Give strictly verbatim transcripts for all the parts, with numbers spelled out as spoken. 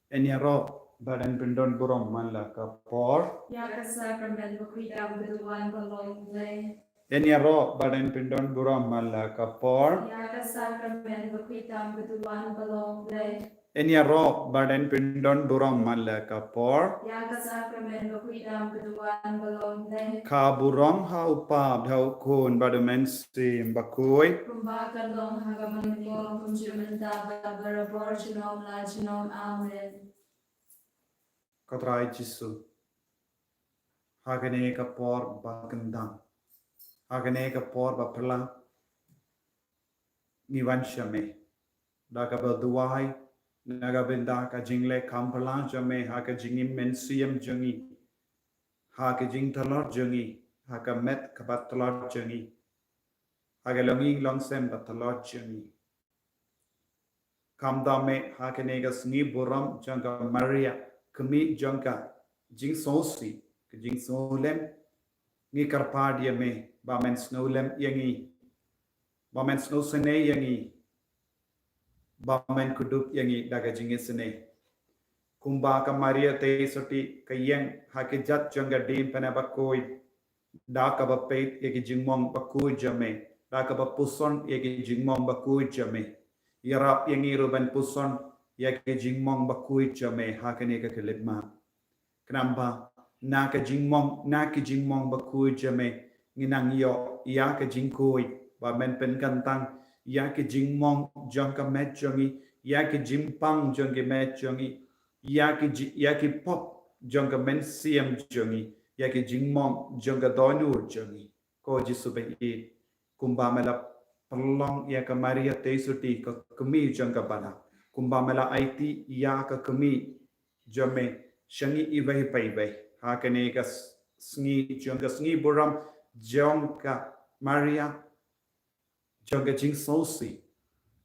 Yn ïaroh bad yn pyndon burom man la ka por. Ïa ka sakramen bakhuid tam ka duwan ba long U Blei. Yn ïaroh bad yn pyndon burom man la ka por. Ïa ka sakramen bakhuid tam ka duwan ba long U Blei. Yn ïaroh bad yn pyndon burom man la ka por. Ïa ka sakramen bakhuid tam ka duwan ba long U Blei. Ka burom ha U Kpa bad ha U Khun bad U Mynsiem Bakhuid. Kumba ka long ha ka mynta, kumjuh mynta bad barabor, junom la junom. Amen. Ko Trai Jisu, ha kane ka por ba kyndang, ha kane ka por ba phylla, ngi wan sha me da kaba duwai na ka bynta ka jingleh kham phylla jong me ha ka jingim mynsiem jong ngi, ha ka jingtlot jong ngi, ha ka met kaba tlot jong ngi, ha ka longïing longsem ba tlot jong ngi. Khamtam eh ha kane ka sngi burom jong ka Maria, kmie jong ka jingsngewsih, ka jingsngewlem, ngi kyrpad ïa me ba men sngewlem ïa ngi, ba men sngewsynei ïa ngi, ba men kdup ïa ngi da ka jingisynei. Kumba ka Maria Theisotti ka ïeng ha ki jait jong ka diengphna bakhuid, da kaba peit ïa ki jingmong bakhuid jong me, da kaba puson ïa ki jingmong bakhuid jong me, ïarap ïa ngi ruh ban puson ïa ki jingmong bakhuid jong me ha kane ka khyllipmat. Khnang ba na ka jingmong, na ki jingmong bakhuid jong me, ngi nang ïoh ïa ka jingkhuid ba men pynkyntang ïa ki jingmong jong ka met jong ngi, ïa ki jingpang jong ki met jong ngi, ïa ki ji-, ïa ki pop jong ka mynsiem jong ngi, ïa ki jingmong jong ka dohnud jong ngi. Ko Jisu ba ïeit, kumba me la pynlong ïa ka Maria Theisotti ka kmie jong ka balang, kumba me la aiti ïa ka kmie jong me sha ngi iwei pa iwei ha kane ka s-, sngi jong ka sngi burom jong ka Maria, jong ka jingsngewsih,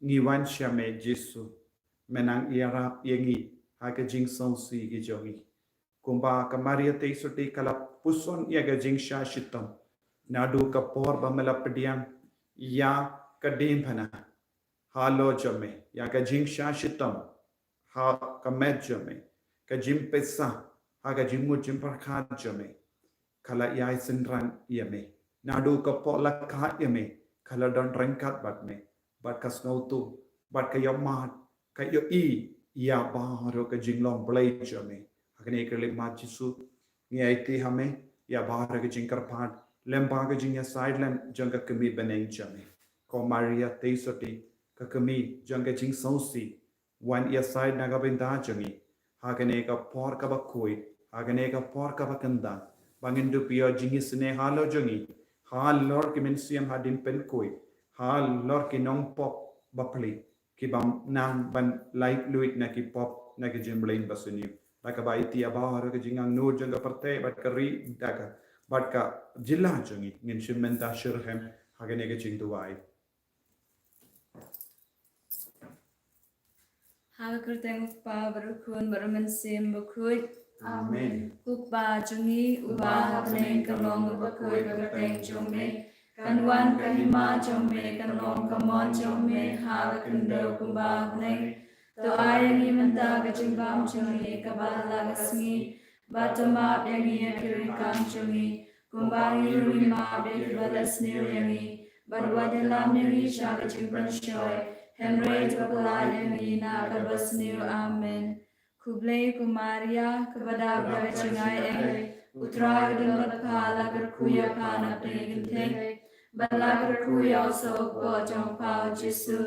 ngi wan sha me Jisu, men nang ïarap ïa ngi ha ka jingsngewsih ki jong ngi. Kumba ka Maria Theisotti ka la puson ïa ka jingshah shitom naduh ka por ba me la pdiang ïa ka diengphna halor jong me, ïa ka jingshah shitom ha ka met jong me, ka jingpisa ha ka jingmut jingpyrkhat jong me, ka la ïai synran ïa me. Naduh ka por la khah ïa me, ka la don ryngkat bad me, bad ka sngewthuh, bad ka ïohmad, ka ïohi ïa baroh ka jinglong Blei jong me. Ha kane ka khyllipmat Jisu, ngi aiti ha me ïa baroh ka jingkyrpad lyngba ka jingïasaid lem jong ka kmie bneng jong me, ko Maria Theisotti, ka kmie jong ka jingsngewsih, wan ïasaid na ka bynta jong ngi ha kane ka por kaba khuid, ha kane ka por kaba kyndang, ba ngin dup ïoh jingisynei halor jong ngi, halor ki mynsiem hadien pynkhuid, halor ki nongpop bapli, ki bym nang ban laitluid na ki pop, na ki jingmlien basniew. Da kaba aiti ïa baroh ka jingangnud jong ka pyrthei bad ka ri, da ka, bad ka jylla jong ngi, ngin shim bynta shitrhem ha kane ka jingduwai. Ha ka kyrteng U Kpa bad U Khun bad U Mynsiem Bakhuid. Amen. Ko Kpa jong ngi uba ha bneng, kan long kaba khuid ka kyrteng jong me. Kan wan ka hima jong me, kan long ka mon jong me ha ka khyndew kumba ha bneng. To ai ïa ngi mynta ka jingbam jong ngi kaba ha la ka sngi. Bad to map ïa ngi ïa ki riewkam jong ngi, kumba ngi ruh ngi map ïa kiba leh sniew ïa ngi. Bad wat ïalam ïa ngi sha ka jingpynshoi, hynrei to pynlait ïa ngi na kaba sniew. Amen. Khublei ko Maria, kaba dap da ka jingaiei, U Trai u don bad pha, la kyrkhu ïa pha na pdeng ki kynthei, bad la kyrkhu ïa u soh u kpoh jong pha u Jisu.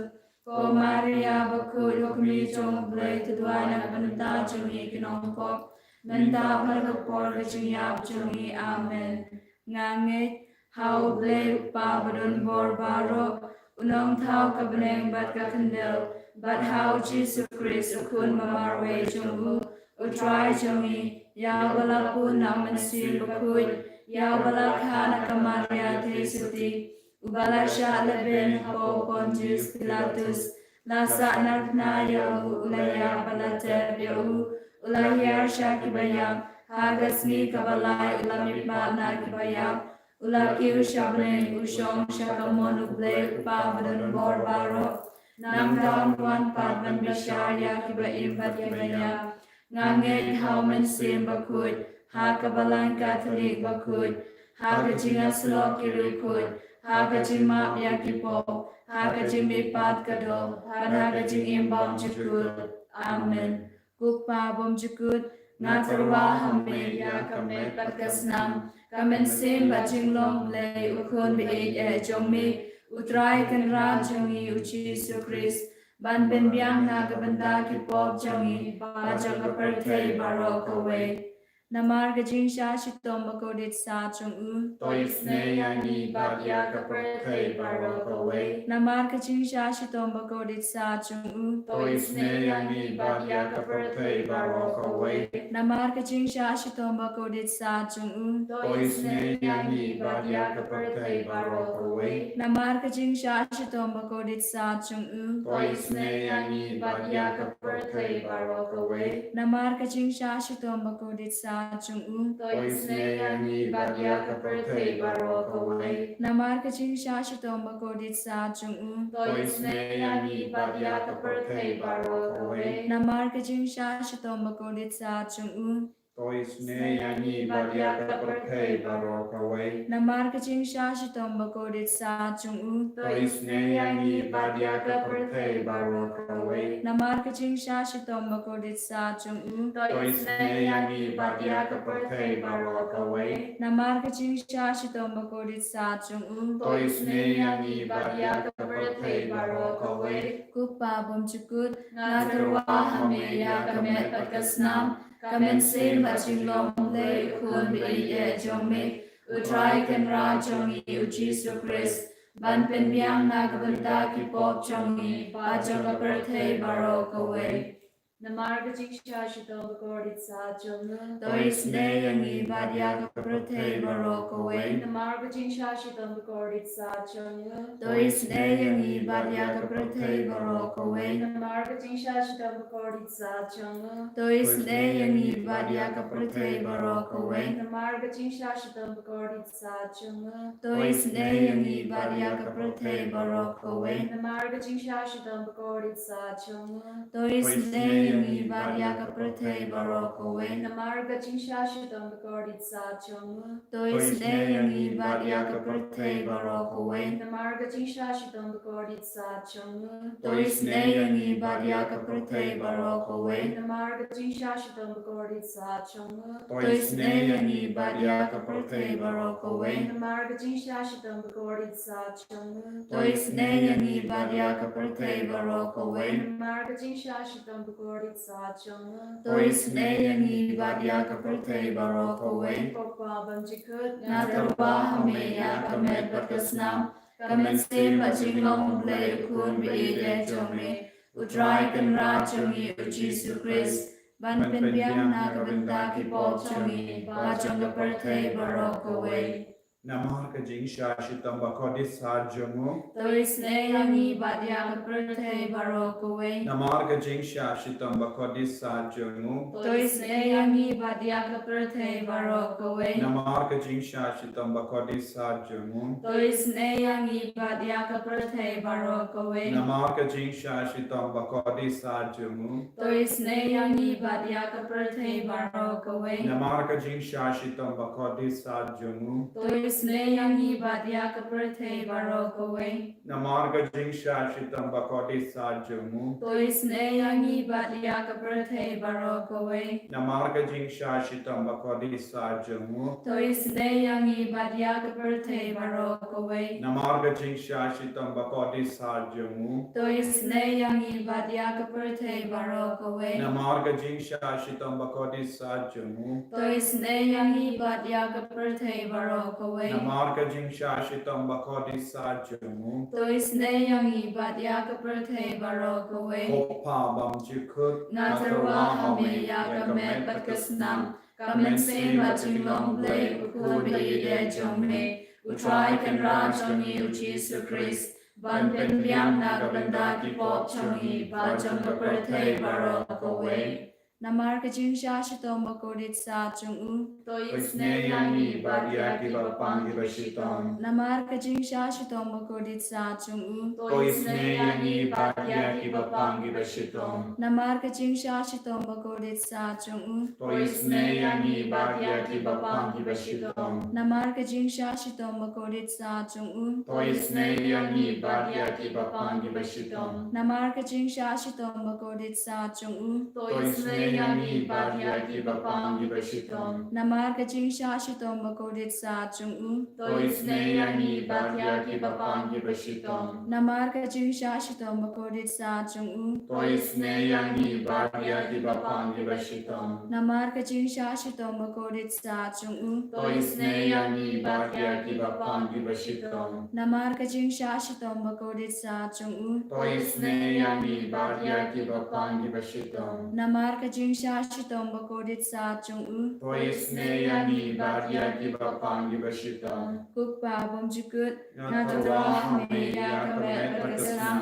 Ko Maria bakhuid, ko kmie jong U Blei, to duwai na ka bynta jong ngi ki nongpop, mynta bad ha ka por ka jingïap jong ngi. Amen. Nga ngeit ha U Blei U Kpa badonbor baroh, U Nongthaw ka bneng bad ka khyndew, bad ha U Jisu Khrist U Khun ba marwei jong U, U Trai jong ngi, ïa uba la pun na U Mynsiem Bakhuid, ïa uba la kha na ka Maria Theisotti, uba la shah lehbeiñ hapoh u Pontius Pilatus, la sahnarphna ïa U, u la ïap bad la tep ïa U, u la hiar sha kiba ïap, ha ka sngi kaba lai U la mihpat na kiba ïap, U la kiew sha bneng, U shong sha kamon U Blei U Kpa badonbor baroh. Nangta Un wan pat ban bishar ïa kiba im bad kiba ïap. Nga ngeit ha U Mynsiem Bakhuid, ha ka Balang Katholik bakhuid, ha ka jingïasyllok ki riewkhuid, ha ka jingmap ïa ki pop, ha ka jingmihpat ka doh, bad ha ka jingim bymjukut. Amen. Ko Kpa bymjukut, nga tyrwa ha me ïa ka met bad ka snam, ka mynsiem bad jinglong Blei U Khun baieit eh jong me, U Trai Kynrad jong ngi U Jisu Khrist, ban pynbiang na ka bynta ki pop jong ngi bad jong ka pyrthei baroh kawei. Namar ka jingshah shitom bakordit sah jong u, to isynei ïa ngi bad ïa ka pyrthei baroh kawei. Namar ka jingshah shitom bakordit sah jong u, to isynei ïa ngi bad ïa ka pyrthei baroh kawei. Namar ka jingshah shitom bakordit sah jong u, to isynei ïa ngi bad ïa ka pyrthei baroh kawei. Namar ka jingshah shitom bakordit sah jong u, to isynei ïa ngi bad ïa ka pyrthei baroh kawei. Namar ka jingshah shitom bakordit sah jong u, to isynei ïa ngi bad ïa ka pyrthei baroh kawei. Namar ka jingshah shitom bakordit sah jong u, to isynei ïa ngi bad ïa ka pyrthei baroh kawei. Namar ka jingshah shitom bakordit sah jong u, to isynei ïa ngi bad ïa ka pyrthei baroh kawei. Namar ka jingshah shitom bakordit sah jong u, to isynei ïa ngi bad ïa ka pyrthei baroh kawei. Namar ka jingshah shitom bakordit sah jong u, to isynei ïa ngi bad ïa ka pyrthei baroh kawei. Namar ka jingshah shitom bakordit sah jong u, to isynei ïa ngi bad ïa ka pyrthei baroh kawei. Ko Kpa bymjukut, nga tyrwa ha me ïa ka met bad ka snam, ka mynsiem bad jinglong Blei U Khun baieit eh jong me, U Trai Kynrad jong ngi U Jisu Khrist, ban pynbiang na ka bynta ki pop jong ngi bad jong ka pyrthei baroh kawei. Namar ka jingshah shitom bakordit sah jong u, to isynei ïa ngi bad ïa ka pyrthei baroh kawei. Namar ka jingshah shitom bakordit sah jong u, to isynei ïa ngi bad ïa ka pyrthei baroh kawei. Namar ka jingshah shitom bakordit sah jong u, to isynei ïa ngi bad ïa ka pyrthei baroh kawei. Namar ka jingshah shitom bakordit sah jong u, to isynei ïa ngi bad ïa ka pyrthei baroh kawei. Namar ka jingshah shitom bakordit sah jong u, to isynei ïa ngi bad ïa ka pyrthei baroh kawei. Namar ka jingshah shitom bakordit sah jong u, to isynei ïa ngi bad ïa ka pyrthei baroh kawei. Namar ka jingshah shitom bakordit sah jong u, to isynei ïa ngi bad ïa ka pyrthei baroh kawei. Namar ka jingshah shitom bakordit sah jong u, to isynei ïa ngi bad ïa ka pyrthei baroh kawei. Namar ka jingshah shitom bakordit sah jong u, to isynei ïa ngi bad ïa ka pyrthei baroh kawei. Namar ka jingshah shitom bakordit sah jong u, to isynei ïa ngi bad ïa ka pyrthei baroh kawei. Ko Kpa bymjukut, nga tyrwa ha me ïa ka met bad ka snam, ka mynsiem bad jinglong Blei U Khun baieit eh jong me, U Trai Kynrad jong ngi U Jisu Khrist, ban pynbiang na ka bynta ki pop jong ngi bad jong ka pyrthei baroh kawei. Namar ka jingshah shitom bakordit sah jong u, to isynei ïa ngi bad ïa ka pyrthei baroh kawei. Namar ka jingshah shitom bakordit sah jong u, to isynei ïa ngi bad ïa ka pyrthei baroh kawei. Namar ka jingshah shitom bakordit sah jong u, to isynei ïa ngi bad ïa ka pyrthei baroh kawei. Namar ka jingshah shitom bakordit sah jong u, to isynei ïa ngi bad ïa ka pyrthei baroh kawei. Namar ka jingshah shitom bakordit sah jong u, to isynei ïa ngi bad ïa ka pyrthei baroh kawei. Namar ka jingshah shitom bakordit sah jong u, to isynei ïa ngi bad ïa ka pyrthei baroh kawei. Namar ka jingshah shitom bakordit sah jong u, to isynei ïa ngi bad ïa ka pyrthei baroh kawei. Namar ka jingshah shitom bakordit sah jong u, to isynei ïa ngi bad ïa ka pyrthei baroh kawei. Namar ka jingshah shitom bakordit sah jong u, to isynei ïa ngi bad ïa ka pyrthei baroh kawei. Namar ka jingshah shitom bakordit sah jong u, to isynei ïa ngi bad ïa ka pyrthei baroh kawei. Ko Kpa bymjukut, nga tyrwa ha me ïa ka met bad ka snam, ka mynsiem bad jinglong Blei U Khun baieit eh jong me, U Trai Kynrad jong ngi U Jisu Khrist, ban pynbiang na ka bynta ki pop jong ngi bad jong ka pyrthei baroh kawei. Namar ka jingshah shitom bakordit sah jong u. To isynei ïa ngi bad ïa kiba pang kiba shitom. Namar ka jingshah shitom bakordit sah jong u. To isynei ïa ngi bad ïa kiba pang kiba shitom. Namar ka jingshah shitom bakordit sah jong u. To isynei ïa ngi bad ïa kiba pang kiba shitom. Namar ka jingshah shitom bakordit sah jong u. To isynei ïa ngi bad ïa kiba pang kiba shitom. Namar ka jingshah shitom bakordit sah jong u. To isynei ïa ngi bad ïa kiba pang kiba shitom. Namar ka jingshah shitom bakordit sah jong u. To isynei ïa ngi bad ïa kiba pang kiba shitom. Namar ka jingshah shitom bakordit sah jong u. To isynei ïa ngi bad ïa kiba pang kiba shitom. Namar ka jingshah shitom bakordit sah jong u. To isynei ïa ngi bad ïa kiba pang kiba shitom. Namar ka jingshah shitom bakordit sah jong u. To isynei ïa ngi bad ïa kiba pang kiba shitom. Namar ka jingshah shitom bakordit sah jong u. To isynei ïa ngi bad ïa kiba pang kiba shitom. Ko Kpa bymjukut, nga tyrwa ha me ïa ka met bad ka snam,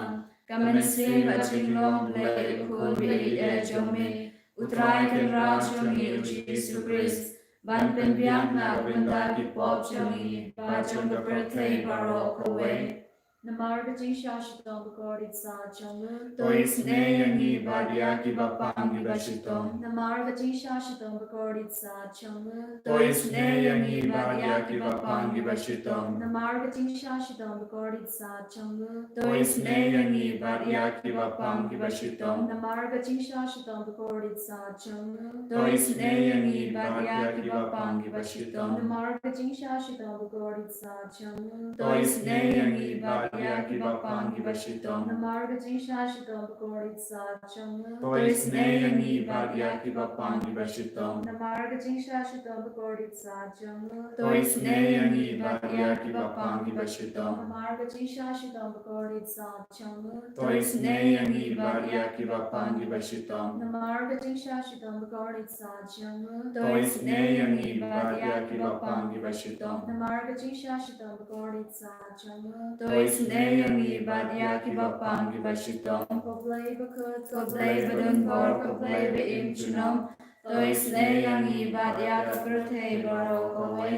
ka mynsiem bad jinglong Blei u Khun ba ïeit jong me, U Trai Kynrad jong ngi U Jisu Khrist, ban pynbiang na ka bynta ki pop jong ngi bad jong ka pyrthei baroh kawei. Namar ka jingshah shitom bakordit sah jong u. To isynei ïa ngi bad ïa kiba pang kiba shitom. Namar ka jingshah shitom bakordit sah jong u. To isynei ïa ngi bad ïa kiba pang kiba shitom. Namar ka jingshah shitom bakordit sah jong u. To isynei ïa ngi bad ïa kiba pang kiba shitom. Namar ka jingshah shitom bakordit sah jong u. To isynei ïa ngi bad ïa kiba pang kiba shitom. Namar ka jingshah shitom bakordit sah jong u. To isynei ïa ngi bad ïa kiba pang kiba shitom. Namar ka jingshah shitom bakordit sah jong u. To isynei ïa ngi bad ïa kiba pang kiba shitom. Namar ka jingshah shitom bakordit sah jong u. To isynei ïa ngi bad ïa kiba pang kiba shitom. Namar ka jingshah shitom bakordit sah jong u. To isynei ïa ngi bad ïa kiba pang kiba shitom. Namar ka jingshah shitom bakordit sah jong u. To isynei ïa ngi bad ïa kiba pang kiba shitom. Namar ka jingshah shitom bakordit sah jong u. To isynei ïa ngi bad ïa kiba pang kiba shitom. Ko Blei bakhuid, ko Blei badonbor, ko Blei ba im junom. To isynei ïa ngi bad ïa ka pyrthei baroh kawei.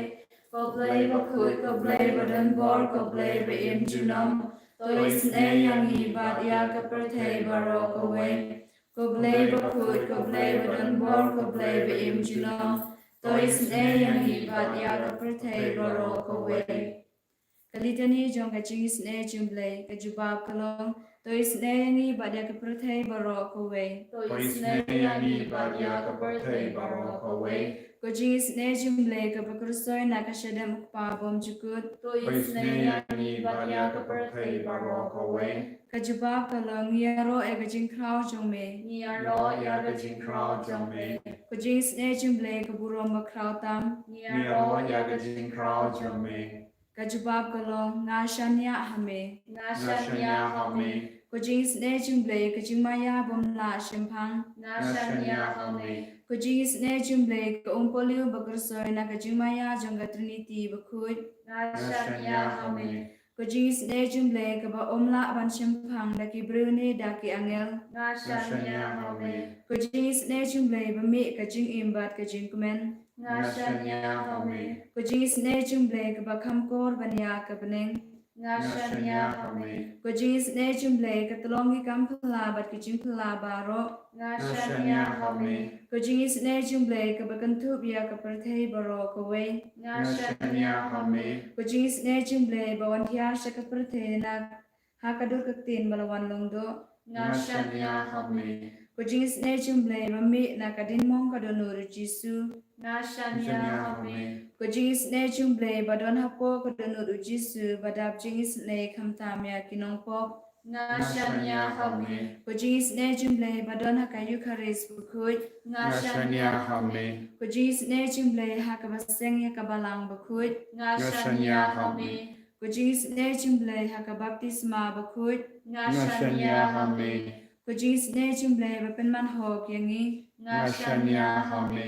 Ko Blei bakhuid, ko Blei badonbor, ko Blei ba im junom. To isynei ïa ngi bad ïa ka pyrthei baroh kawei. Ko Blei bakhuid, ko Blei badonbor, ko Blei ba im junom. To isynei ïa ngi bad ïa ka pyrthei baroh kawei. Ka litani jong ka jingisynei jong Blei, ka jubab ka long, to isynei ïa ngi bad ïa ka pyrthei baroh kawei. To isynei ïa ngi bad ïa ka pyrthei baroh kawei. Ka jingisynei jong Blei kaba kyrsoi na ka shadem U Kpa bymjukut. To isynei ïa ngi bad ïa ka pyrthei baroh kawei. Ka jubab ka long, ngi ïaroh ïa ka jingkhraw jong me. Ngi ïaroh ïa ka jingkhraw jong me. Ka jingisynei jong Blei ka burom bakhraw tam. Ngi ïaroh ïa ka jingkhraw jong me. Ka jubab ka long, nga shaniah ha me. Nga shaniah ha me. Ka jingisynei jong Blei ka jingmaïa bym lah shemphang. Nga shaniah ha me. Ka jingisynei jong Blei ka umpohliew ba kyrsoi na ka jingmaïa jong ka Trinity bakhuid. Nga shaniah ha me. Ka jingisynei jong Blei kaba ym lah ban shemphang da ki briew ne da ki angel. Nga shaniah ha me. Ka jingisynei jong Blei ba mih ka jingim bad ka jingkmen. Nga shaniah ha me. Ka jingisynei jong Blei kaba kham kor ban ïa ka bneng. Nga shaniah ha me. Ka jingisynei jong Blei ka tyllong ki kam phylla bad ki jingphylla baroh. Nga shaniah ha me. Ka jingisynei jong Blei kaba kynthup ïa ka pyrthei baroh kawei. Nga shaniah ha me. Ka jingisynei jong Blei ba wan hiar sha ka pyrthei na ha ka dur ka ktien ba la wan long doh. Nga shaniah ha me. Ka jingisynei jong Blei ba mih na ka diengmong ka dohnud U Jisu. Nga shaniah ha me. Ka jingisynei jong Blei ba don hapoh ka dohnud U Jisu ba dap jingisynei khamtam ïa ki nongpop. Nga shaniah ha me. Ka jingisynei jong Blei ba don ha ka Eukharist bakhuid. Nga shaniah ha me. Ka jingisynei jong Blei ha kaba seng ïa ka balang bakhuid. Nga shaniah ha me. Ka jingisynei jong Blei ha ka baptisma bakhuid. Nga shaniah ha me. Ka jingisynei jong Blei ba pynman hok ïa ngi. Nga shaniah ha me.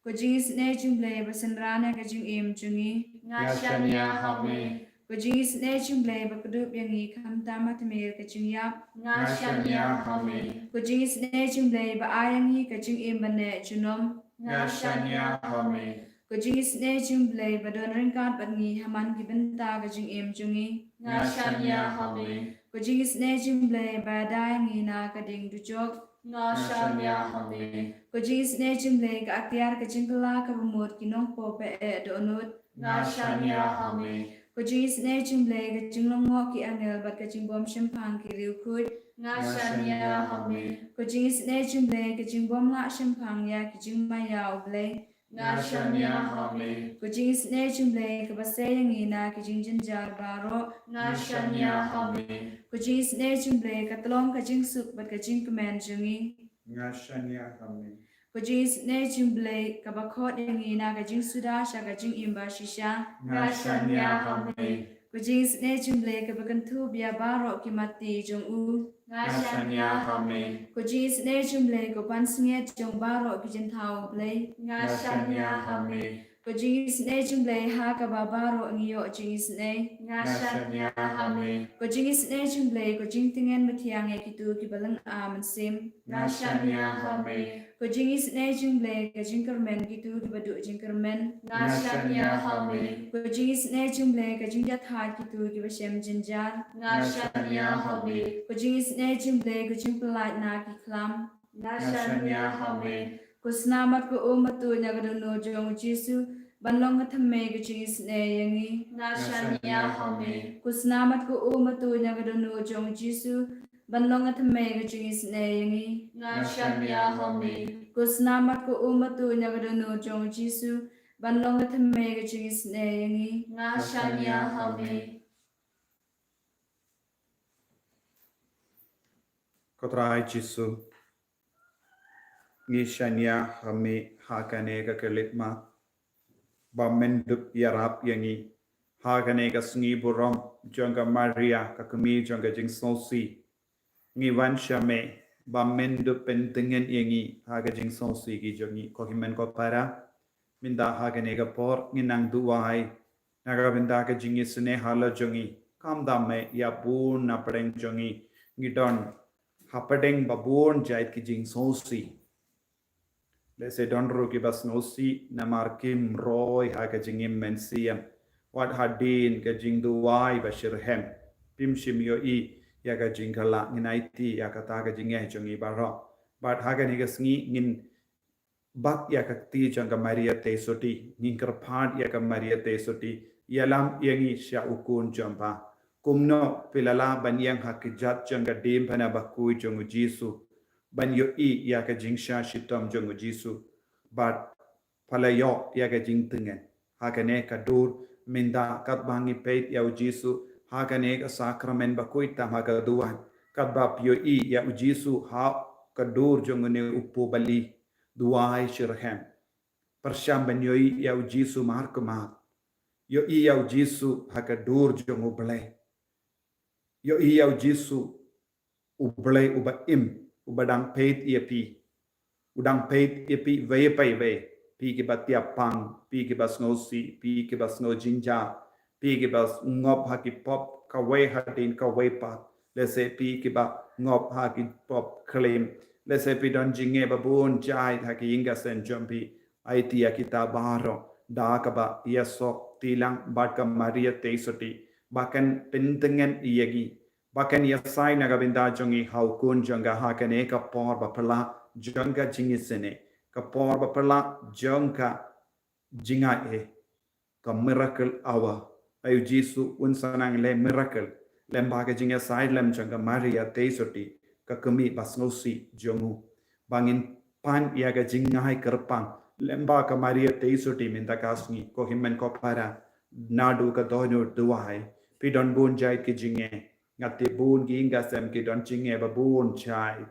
Ka jingisynei jong Blei ba synran ïa ka jingim jong ngi. Nga shaniah ha me. Ko jingisynei jong U Blei ba kdup ïa ngi khamtam ha tmier ka jingïap, nga shaniah ha me. Ko jingisynei jong U Blei ba ai ïa ngi ka jingim ban neh junom, nga shaniah ha me. Ko jingisynei jong U Blei ba don ryngkat bad ngi ha man ki bynta ka jingim jong ngi, nga shaniah ha me. Ko jingisynei jong U Blei ba da ïa ngi na ka ding dujok, nga shaniah ha me. Ko jingisynei jong U Blei ka atiar ka jingkylla kaba mut ki nongpop ba eh dohnud, nga shaniah ha me. Ko jingisynei jong U Blei ka jinglyngngoh ki angel bad ka jingbym shemphang ki riewkhuid, nga shaniah ha me. Ko jingisynei jong U Blei ka jingbym lah shemphang ïa ki jingmaïa U Blei, nga shaniah ha me. Ko jingisynei jong U Blei kaba sei ïa ngi na ki jingjynjar baroh, nga shaniah ha me. Ko jingisynei jong U Blei ka tyllong ka jingsuk bad ka jingkmen jong ngi, nga shaniah ha me. Ko jingisynei jong U Blei kaba khot ïa ngi na ka jingsuda sha ka jingim ba shisha, nga shaniah ha me. Ko jingisynei jong U Blei kaba kynthup ïa baroh ki matti jong u, nga shaniah ha me. Ko jingisynei jong U Blei ko pansngiat jong baroh ki jingthaw U Blei, nga shaniah ha me. Ko jingisynei jong U Blei ha kaba baroh ngi ïoh jingisynei, nga shaniah ha me. Ko jingisynei jong U Blei ko jingtngen ba thiang ïa kito kiba lynga mynsiem, nga shaniah ha me. Ko jingisynei jong U Blei ka jingkyrmen kito kiba duh jingkyrmen, nga shaniah ha me. Ko jingisynei jong U Blei ka jingjahthait kito kiba shem jynjar, nga shaniah ha me. Ko jingisynei jong U Blei ka jingpyllait na ki khlam, nga shaniah ha me. Ko snam bad ko um ba tuid na ka dohnud jong U Jisu ban long ka thymmei ka jingisynei ïa ngi, nga shaniah ha me. Ko snam bad ko um ba tuid na ka dohnud jong U Jisu ban long ka thymmei ka jingisynei ïa ngi, nga shaniah ha me. Ko snam bad ko um ba tuid na ka dohnud jong U Jisu ban long ka thymmei ka jingisynei ïa ngi, nga shaniah ha me. Ko Trai Jisu, ngi shaniah ha me ha kane ka khyllipmat ba men dup ïarap ïa ngi ha kane ka sngi burom jong ka Maria ka kmie jong ka jingsngewsih. Ngi wan sha me ba men dup pyntngen ïa ngi ha ka jingsngewsih ki jong ngi. Ko hynmen ko para, mynta ha kane ka por ngi nang duwai na ka bynta ka jingisynei halor jong ngi. Kham tam me ïa bun na pdeng jong ngi, ngi don ha pdeng ba bun jait ki jingsngewsih. Lehse don ruh kiba sngewsih namar kim roi ha ka jingim mynsiem. Wat hadien ka jingduwai ba shitrhem, phim shym ïohi ïa ka jingkylla. Ngin aiti ïa kata ka jingeh jong ngi baroh. Bad ha kane ka sngi ngin bat ïa ka kti jong ka Maria Theisotti, ngin kyrpad ïa ka Maria Theisotti, ïalam ïa ngi sha u khun jong pha. Kumno phi la lah ban ïeng ha kjat jong ka diengphna bakhuid jong U Jisu ban ïohi ïa ka jingshah shitom jong U Jisu bad pha la ïoh ïa ka jingtngen ha kane ka dur mynta katba ngi peit ïa U Jisu ha kane ka sakramen bakhuid tam ha ka duwan, katba phi ïohi ïa U Jisu ha ka dur jong une u pop bali. Duwai shitrhem, pyrshang ban ïohi ïa U Jisu markhmat. Ïohi ïa U Jisu ha ka dur jong U Blei. Ïohi ïa U Jisu, U Blei uba im, uba dang peit ïa phi. U dang peit ïa phi iwei pa iwei. Phi kiba tiap pang, phi kiba sngewsih, phi kiba sngew jynjar, phi kiba ngop ha ki pop kawei hadien kawei pat. Lehse phi kiba ngop ha ki pop klim. Lehse phi don jingeh ba bun jait ha ki ïing ki sem jong phi. Aiti ïa kita baroh da kaba ïasoh tilang bad ka Maria Theisotti ba kan pyntngen ïa ngi, ba kan ïasai na ka bynta jong ngi ha u khun jong ka ha kane ka por ba phylla jong ka jingisynei, ka por ba phylla jong ka jingai eh, ka miracle hour. Ai U Jisu un sa nang leh miracle lyngba ka jingïasai lem jong ka Maria Theisotti, ka kmie ba sngewsih jong u. Ba ngin pan ïa ka jingngai kyrpang lyngba ka Maria Theisotti mynta ka sngi. Ko hynmen ko para, naduh ka dohnud duwai phi don bun jait ki jingeh. Nga tip bun ki ïing ki sem ki don jingeh ba bun jait.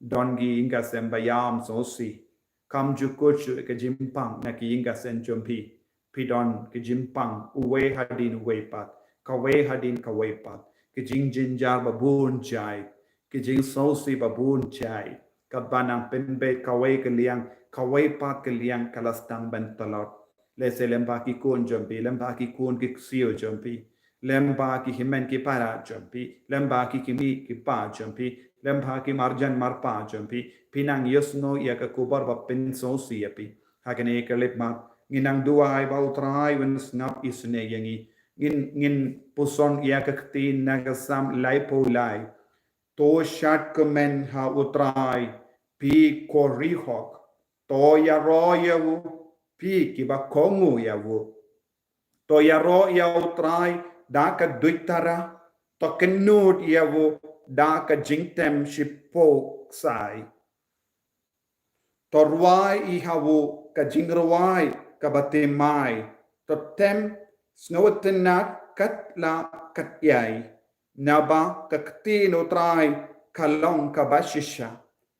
Don ki ïing ki sem ba ïam sngewsih. Kam ju kut shuh ka jingpang na ki ïing ki sem jong phi. Phi don ki jingpang uwei hadien uwei pat, kawei hadien kawei pat, ki jingjynjar ba bun jait, ki jingsngewsih ba bun jait. Katba nang pynbeit kawei ka liang, kawei pat ka liang ka la sdang ban tlot. Lehse lyngba ki khun jong phi, lyngba ki khun ki ksiew jong phi, lem bad ki hynmen ki para jong phi, lem bad ki kmie ki kpa jong phi, lem bad ki marjan marpa jong phi, phi nang ïohsngew ïa ka khubor ba pynsngewsih ïa phi. Ha kane ka lipmat ngin nang duwai ba U Trai un sngap isynei ïa ngi. Ngin, ngin puson ïa ka ktien na ka Salm laiphew lai. To shad kmen ha U Trai, phi ko ri hok. To ïaroh ïa u, phi kiba kohnguh ïa u. To ïaroh ïa U Trai da ka duitara, to kynnud ïa u da ka jingtem shiphew ksai. To rwai ïa u ka jingrwai kaba thymmai, to tem sngewtynnad kat la kat ïai. Naba ka ktien U Trai ka long kaba shisha.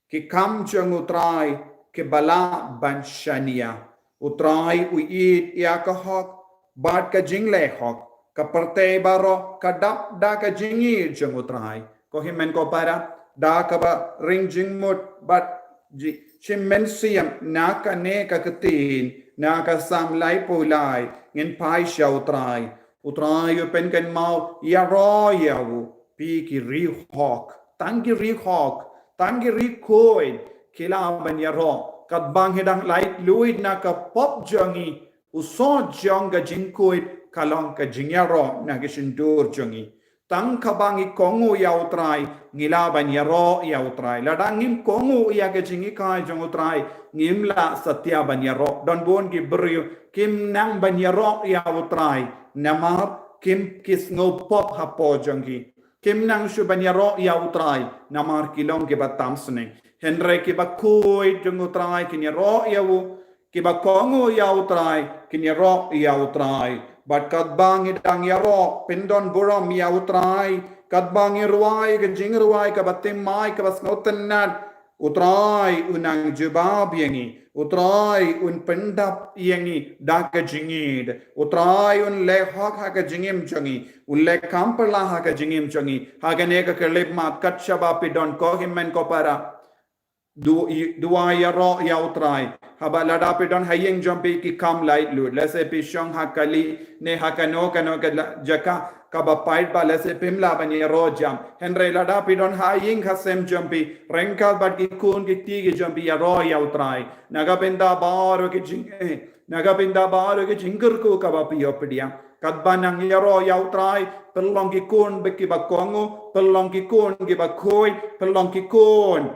Ki kam jong U Trai kiba lah ban shaniah. U Trai u ïeit ïa ka hok bad ka jingleh hok. Ka pyrthei baroh ka dap da ka jingïeit jong U Trai. Ko hynmen ko para, da kaba ring jingmut bad ji, shim mynsiem na kane ka ktien, na ka Salm laiphew lai, ngin phai sha U Trai. U Trai u pynkynmaw, ïaroh ïa u, phi ki ri hok. Tang ki ri hok, tang ki ri khuid ki lah ban ïaroh. Katba ngi dang laitluid na ka pop jong ngi, u sor jong ka jingkhuid ka long ka jingïaroh na ka shyntur jong ngi. Tang kaba ngi kohnguh ïa U Trai, ngi lah ban ïaroh ïa U Trai. Lada ngim kohnguh ïa ka jinghikai jong U Trai, ngim lah satia ban ïaroh. Don bun ki briew kim nang ban ïaroh ïa U Trai, namar kim, ki sngew pop hapoh jong ki. Kim nang shuh ban ïaroh ïa U Trai, namar ki long kiba tam sneng. Hynrei kiba khuid jong U Trai kin ïaroh ïa u, kiba kohnguh ïa U Trai kin ïaroh ïa U Trai. Bad katba ngi dang ïaroh pyndonburom ïa U Trai, katba ngi rwai ka jingrwai kaba thymmai kaba sngewtynnad, U Trai un nang jubab ïa ngi. U Trai un pyndap ïa ngi da ka jingïeit. U Trai un leh hok ha ka jingim jong ngi. Un leh kam pyrshah ha ka jingim jong ngi. Ha kane ka khyllipmat, kat shaba phi don, ko hynmen ko para, du, i, duwai ïaroh ïa U Trai. Haba lada phi don ha ïing jong phi ki kam laitluid, lehse phi shong ha kali ne ha kano kano ka la, jaka kaba pait bha, lehse phim lah ban ïaroh jam. Hynrei lada phi don ha ïing ha sem jong phi, ryngkat bad ki khun ki kti ki jong phi, ïaroh ïa U Trai. Na ka bynta baroh ki jing, eh, na ka bynta baroh ki jingkyrkhu kaba phi ïoh pdiang. Katba nang ïaroh ïa U Trai, pynlong ki khun ba kiba kohnguh, pynlong ki khun kiba khuid, pynlong ki khun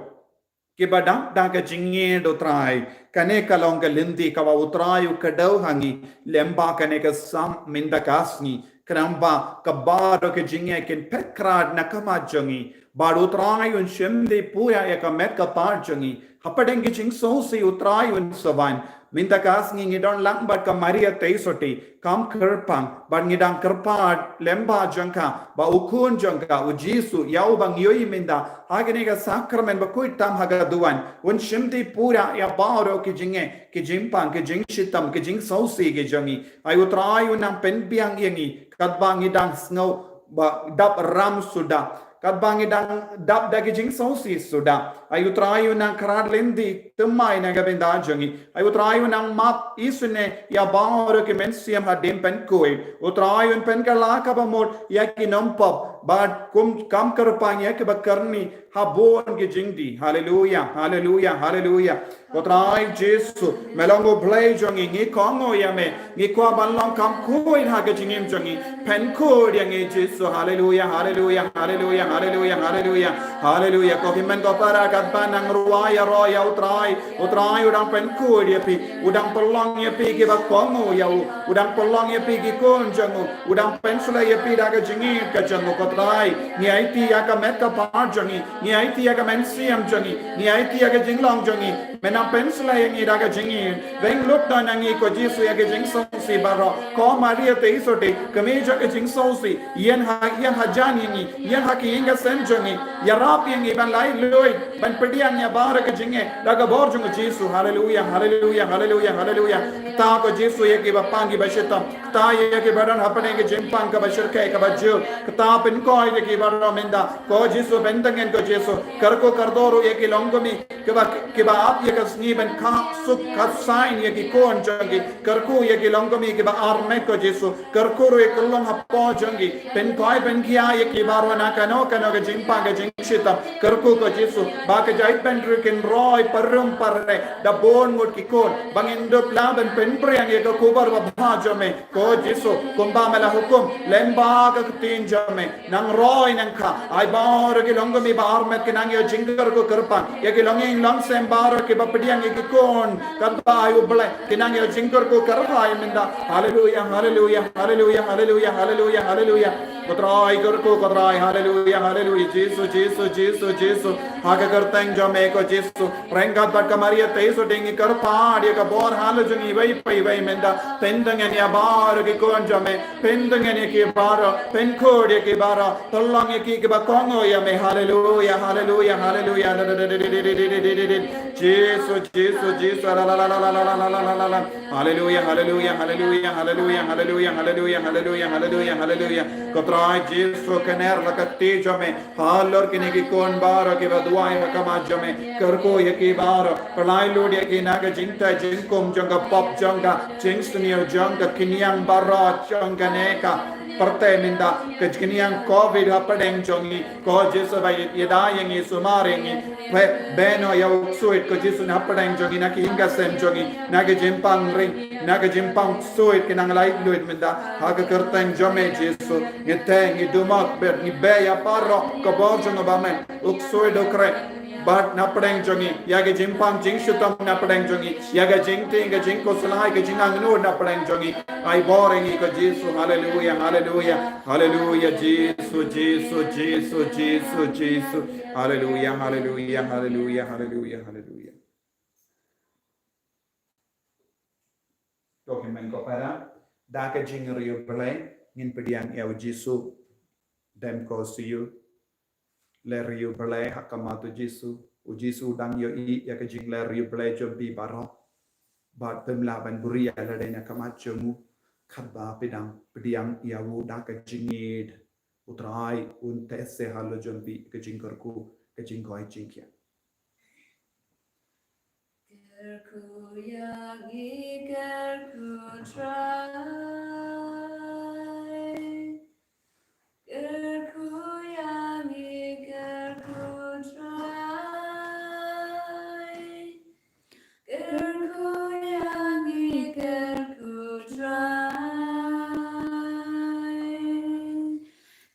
kiba dap da ka jingïeit U Trai. Kane ka long ka lynti kaba U Trai u kdew ha ngi, lem bad kane ka Salm mynta ka sngi. Khnang ba kaba baroh ka jingïeit kin phet krad na ka khmat jong ngi. Bad U Trai un shim dei pura ïa ka met ka phad jong ngi. Hapdeng ki jingsngewsih U Trai un sa wan. Mynta ka sngi ngi don lang bad ka Maria Theisotti, kam kyrpang, bad ngi dang kyrpad lem bad jong ka, ba u Khun jong ka, u Jisu, ïa uba ngi ïohi mynta ha kane ka sakramen bakhuid tam ha ka duwan, un shim dei pura ïa baroh ki jingeh, ki jingpang, ki jingshitom, ki jingsngewsih ki jong ngi. Ai U Trai un nang pynbiang ïa ngi, katba ngi dang sngew ba dap ram suda. Katba ngi dang dap da ki jingsngewsih suda. Ai U Trai un nang kyrad lynti thymmai na ka bynta jong ngi. Ai U Trai un nang map isynei ïa baroh ki mynsiem hadien pynkhuid. U Trai un pynkylla kaba mut ïa ki nongpop. Bad kum kam kyrpang ïa kiba kyrni ha bun ki jingdih. Haleluya, haleluya, haleluya. Ko Trai Jisu, me long U Blei jong ngi, ngi kohnguh ïa me, ngi kwah ban long kam khuid ha ka jingim jong ngi. Pynkhuid ïa ngi Jisu, haleluya, haleluya, haleluya, haleluya, haleluya. Haleluya, ko hynmen ko para katba nang rwai ïaroh ïa U Trai. U Trai u dang pynkhuid ïa phi, u dang pynlong ïa phi kiba kohnguh ïa u, u dang pynlong ïa phi ki khun jong u, u dang pynshlei ïa phi da ka jingïeit ka jong u ko Trai. Ngi aiti ïa ka met ka phad jong ngi, ngi aiti ïa ka mynsiem jong ngi, ngi aiti ïa ka jinglong jong ngi. Me nang pynshlei ïa ngi da ka jingïeit. Weng lut noh na ngi ko Jisu ïa ka jingsngewsih baroh. Ko Maria Theisotti, kmie jong ka jingsngewsih. Ïeng ha, ïeng hajan ïa ngi, ïeng ha ki ïing ka sem jong ngi. Ïarap ïa ngi ban laitluid, ban pdiang ïa baroh ka jingeh da ka bor jong u Jisu. Haleluya, haleluya, haleluya, haleluya. Kata ko Jisu ïa kiba pang kiba shitom. Kata ïa kiba don hapdeng ka jingpang kaba shyrkhei kaba jur. Kata pyn pynkoi ïa ki baroh mynta. Ko Jisu, pyntngen ko Jisu. Kyrkhu kyrdoh ruh ïa ki longkmie kiba, kiba ap ïa ka sngi ban khah suk khah saiñ ïa ki khun jong ki. Kyrkhu ïa ki longkmie kiba armet ko Jisu. Kyrkhu ruh ïa ki long hapoh jong ki. Pynkhiah pynkhiah ïa ki baroh na kano kano ka jingpang ka jingshitom. Kyrkhu ko Jisu ba ka jaitbynriew kin roi parum parre da bun ngut ki khun. Ba ngin dup lah ban pynpriang ïa ka khubor babha jong me. Ko Jisu, kumba me la hukum lyngba ka ktien jong me, nang roi nang khah, ai baroh ki longkmie ba armet ki nang ïoh jingkyrkhu kyrpang, ïa ki longïing longsem baroh kiba pdiang ïa ki khun katba ai U Blei, ki nang ïoh jingkyrkhu kyrpang mynta. Haleluya, haleluya, haleluya, haleluya, haleluya, haleluya. Ko Trai kyrkhu, ko Trai, haleluya, haleluya. Jisu, Jisu, Jisu, Jisu. Ha ka kyrteng jong me ko Jisu. Ryngkat bad ka Maria Theisotti ngi kyrpad ïa ka bor halor jong iwei pa iwei mynta. Pyntngen ïa baroh ki khun jong me. Pyntngen ïa ki baroh. Pynkhuid ïa ki baroh. Pynlong ïa ki kiba kohnguh ïa me. Haleluya, haleluya, haleluya. Jisu, Jisu, Jisu. La, la, la. Haleluya, haleluya, haleluya, haleluya, haleluya, haleluya, haleluya, haleluya, haleluya. Ko Trai Jisu, kner la ka kti jong me halor kine ki khun baroh kiba duwai ha khmat jong me. Kyrkhu ïa ki baroh, pynlait lut ïa ki na ka jingteh jingkum jong ka pop, jong ka jingsniew, jong ka khñiang baroh jong kane ka pyrthei mynta, ka khñiang covid hapdeng jong ngi. Ko Jisu ba ïada ïa ngi, sumar ïa ngi. Pynbeit noh ïa u ksuid ko Jisu na hapdeng jong ngi, na ki ïing ki sem jong ngi, na ka jingpang ring, na ka jingpang ksuid ki nang lait luid mynta. Ha ka kyrteng jong me Jisu, ngi teh, ngi dumak bad ngi beh ïa baroh ka bor jong u bymman, u ksuid u khreh. Bad na pdeng jong ngi, ïa ka jingpang jingshitom na pdeng jong ngi, ïa ka jingtieng, ka jingkhuslai, ka jingangnud na pdeng jong ngi. Ai bor ïa ngi ko Jisu, haleluya, haleluya, haleluya, Jisu, Jisu, Jisu, Jisu, Jisu. Haleluya, haleluya, haleluya, haleluya, haleluya. To ngin meng ko para, da ka jingriewblei, ngin pdiang ïa u Jisu, dem ko shu ïoh. Ler ïa u Blei ha khmat u Jisu. U Jisu dang ïohi ïa ka jingler ïa u Blei jong phi baroh. Bad phim lah ban buhrieh ïa lade na khmat jong u. Katba phi dang pdiang ïa u da ka jingïeid. U Trai un teh se halor jong phi ka jingkyrkhu, ka jingkoit jingkhiah. Kyrkhu ïa ngi, kyrkhu Trai. Kyrkhu ïa ngi, kyrkhu Trai. Kyrkhu ïa ngi, kyrkhu Trai.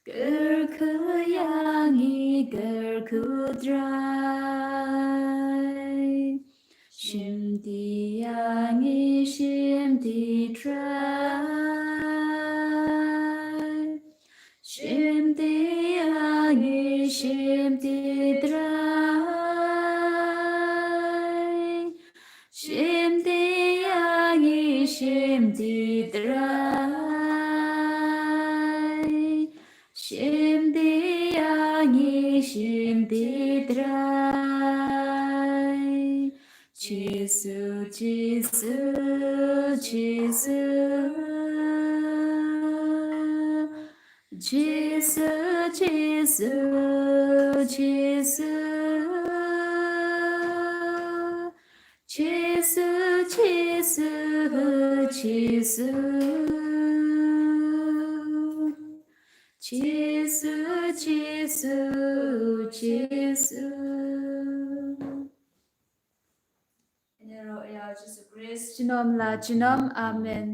Kyrkhu ïa ngi, kyrkhu Trai. Shim ti ïa ngi, shim ti Trai. Shim ti ïa ngi, shim ti Trai. Shim ti ïa ngi, shim ti Trai. Shim ti ïa ngi, shim ti Trai. Jisu, Jisu, Jisu. Jisu, Jisu, Jisu. Jisu, Jisu, Jisu. Jisu, Jisu, Jisu. Ïaroh ïa u Jisu Khrist junom la junom. Amen.